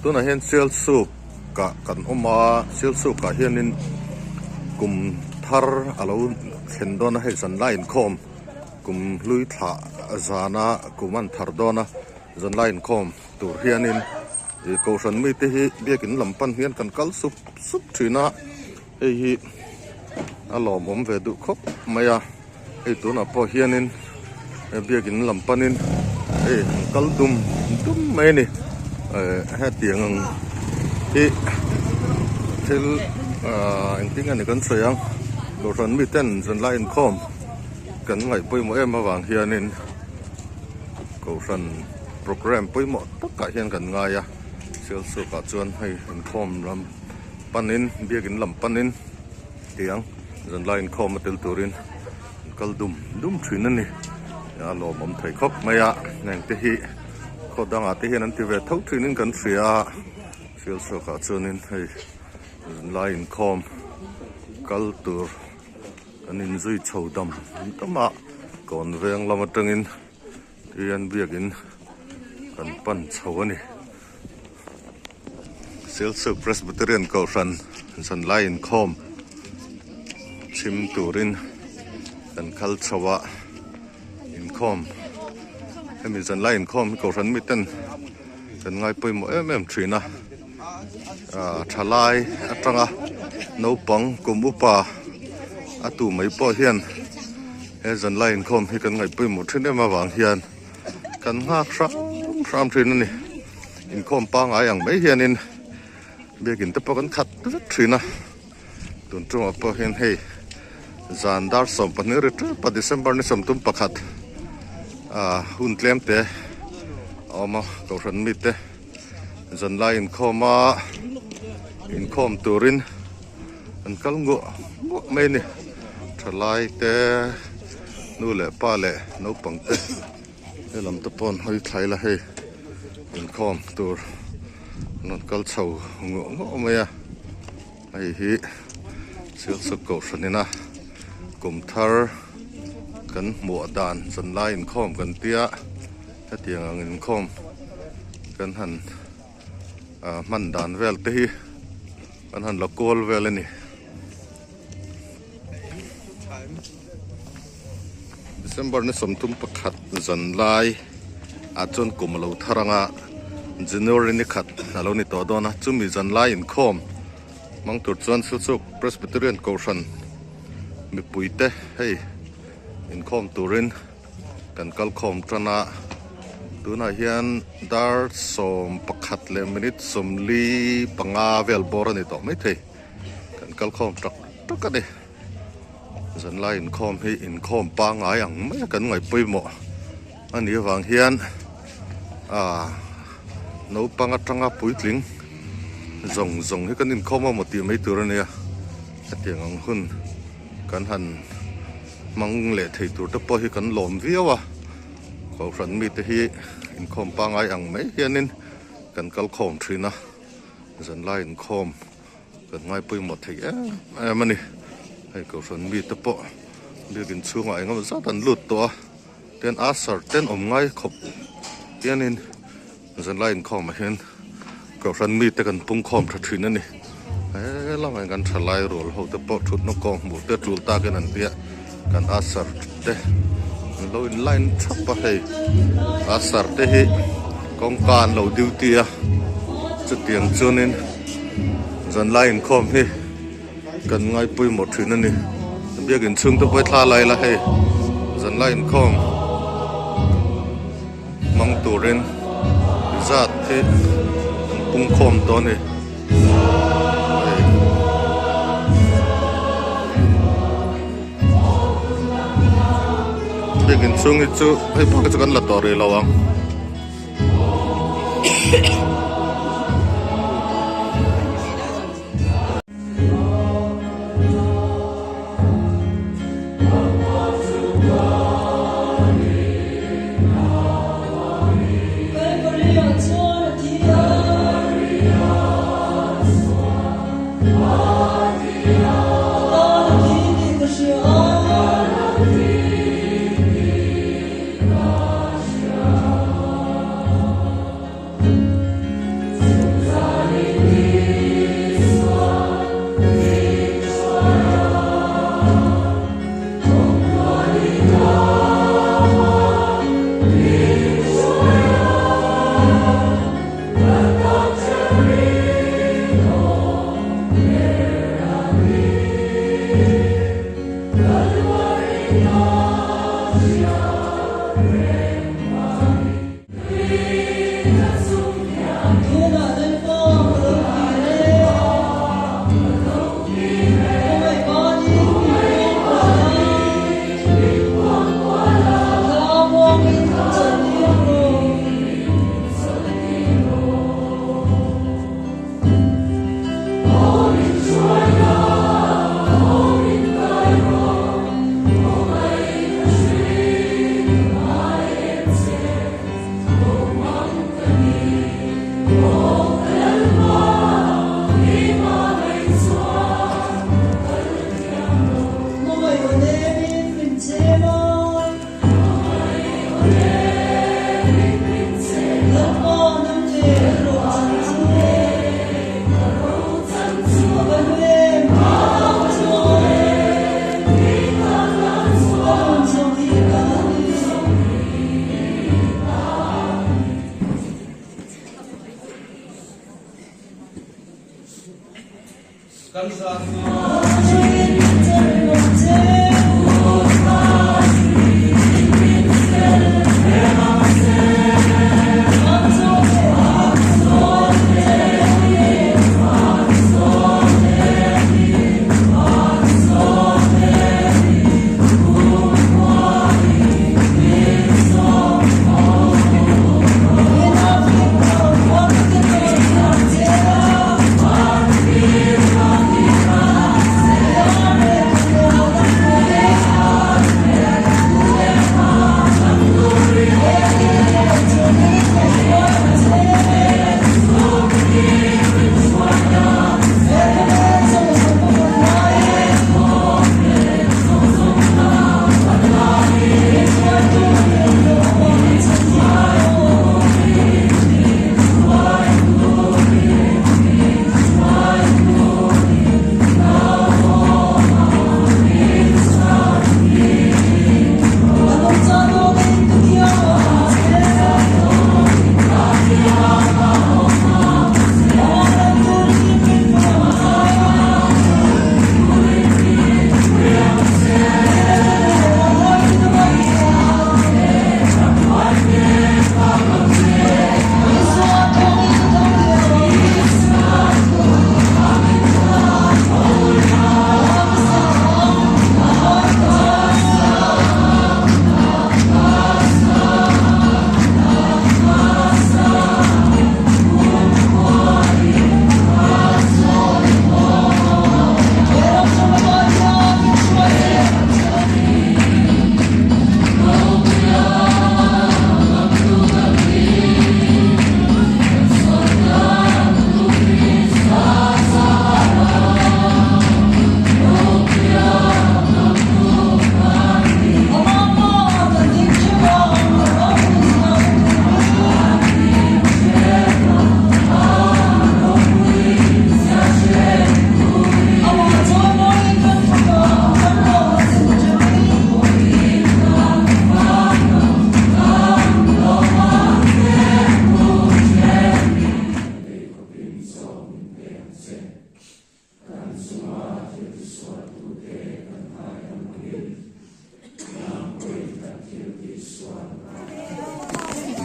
Tunah hian Sialsuk ah kan awm a, Sialsuk ah hianin kum thar a lo thlen dawn a, hei zanlai inkhawm kum hlui thlah zana kum an thar dawn a, zanlai inkhawm tur hianin ih kohhran mite hi biakin lam pan hian kan kal sup sup thin a, hei hi a lawmawm ve duh khawp mai a. Hei tunah pawh hianin biakin lam panin hei an kal dum dum mai a ni eh hetiang ang hi thil ah engtin nge ni kan sawi ang kohhran miten zanlai inkhawm kan ngaih pawimawh em avang hianin kohhran programme pawimawh takah hian kan ngai a Sialsukah chuan hei inkhawm lam panin biakin lam panin. Tiang zanlai inkhawm a tel turin an kal dum dum thin a ni. A lawmawm thei khawp mai a, heng te hi khaw dangah te hian an ti ve tho thinin kan hria a, Sialsuakah chuanin hei zanlai inkhawm kal tur an inzui chho dam dam a, kawn veng lam atangin tihian biakin kan pan chho a ni. Silchuk Presbyterian Kohhran zanlai inkhawm chhim turin kan kal chho a, inkhawm hemi zanlai inkhawm hi Kohhran miten kan ngai pawimawh em em thin a, ah thalai atanga naupang kum upa a tu mai pawh hian he zanlai inkhawm hi kan ngaih pawimawh thin em avang hian kan nghak hram hram thin a ni. Inkhawm pangngai ang mai hianin biakin te pawh kan khat vek thin a, tun tumah pawh hian hei zan dar 12 ri tep a December ni 31 ah hun tlem te a awm a kohhran mite zanlai inkhawm a inkhawm turin an kal nguah nguah mai a ni thalai te nu leh pa leh naupang te. He lam te pawh an hawi thlai la hei inkhawm tur an rawn kal chho nguah nguah mai a hei hi Sialsuk kohhran ina kum thar kan hmuah dan zanlai inkhawm kan tia hetiang ang inkhawm kan han ah hman dan vel te hi kan han la kawl vel a ni. December ni 31 zan lai ah chuan kum a lo thar ang a, January ni khat a lo ni tawh dawn a, chumi zan lai inkhawm hmang tur chuan Silchuk Presbyterian Kohhran mipui te hei inkhawm turin kan kal khawm tan a, tunah hian dar 11 leh minute 45 vel bawr a ni tawh maithei kan kal khawm tak tak a ni. Zanlai inkhawm hi inkhawm pangngai ang mai a kan ngaih pawimawh a nih avang hian ah naupang atanga puitling zawng zawng hi kan inkhawm a maw tih mai tur a nia hetiang ang hun kan han hmang leh thei tur te pawh hi kan lawm viau a kohhran mite hi inkhawm pangngai ang mai hianin kan kal khawm thin a zanlai inkhawm. Kan ngai pawimawh thei em em a ni. Hei kohhran mite pawh biakin chhungah eng emaw zat an lut tawh a, ten usher ten awm ngai khawp hianin zanlai inkhawmah hian kohhran mite kan pung khawm tha thin a ni. He lamah hian kan thalai rual ho te pawh thutna kawng hmuh te tul takin an tia kan usher te an lo in line thap a hei usher te hi kawngka an lo duty a chutiang chuanin. Zanlai inkhawm hi kan ngai pawimawh thin a ni. Biakin chhung te pawh hi thla lai la hei zanlai inkhawm hmang turin zat hi an pung khawm tawh a ni. Biakin chhung hi chu hei bak hi chu kan la tawh rih lo ang.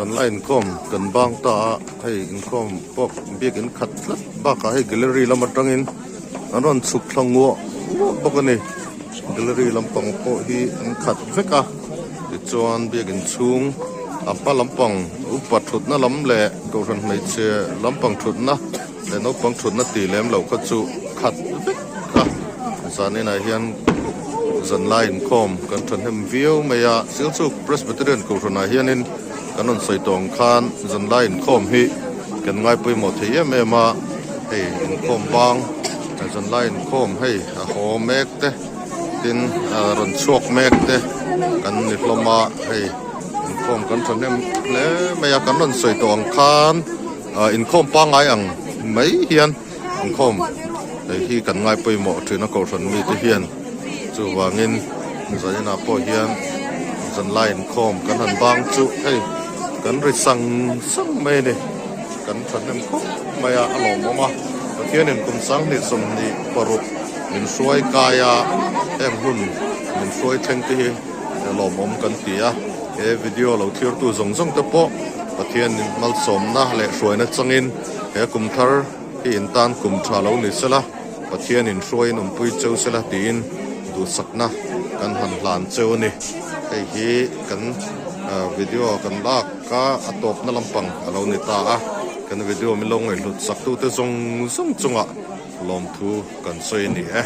Zanlai inkhawm kan bang ta a hei inkhawm pawh biakin khat tlat bakah hei gallery lam atangin an rawn chhuk thla nguah nguah bawk a ni gallery lampang pawh hi an khat vek a tichuan biakin chhung a hma lampang upa thutna lam leh kohhran hmeichhe lampang thutna leh naupang thutna tih lem loh kha chu khat vek a zaninah hian zanlai inkhawm kan thahnem viau mai a Silchuk Presbyterian Kohhranah hianin kan rawn sawi tawh ang khan zanlai inkhawm hi kan ngai pawimawh thei em em a hei inkhawm bang zanlai inkhawm hei a haw mek te tin a rawn chhuak mek te kan ni hlawm a hei inkhawm kan thahnem hle mai a kan rawn sawi tawh ang khan. Inkhawm pangngai ang mai hian inkhawm hei hi kan ngai pawimawh thin a kohhran mite hian chuvangin zaninah pawh hian zanlai inkhawm kan han bang chu hei kan ri sang sang mai a ni kan thahnem khawp mai a a lawmawm a Pathianin kum sanghnih 26 min hruai kai a heng hun min hruai thleng te hi lawmawm kan ti a he video lo thirtu zawng zawng te pawh. Pathianin malsawmna leh hruaina changin he kum thar hi in tan kum tha lo ni sela, Pathianin hruaiin awmpui cheu sela tiin duhsakna kan han hlan cheu a ni. Hei hi kan video kan lak a a tawpna lampang a lo ni ta a, kan video min lo ngaihhlut saktute zawng zawng chungah lawmthu kan sawi a ni e.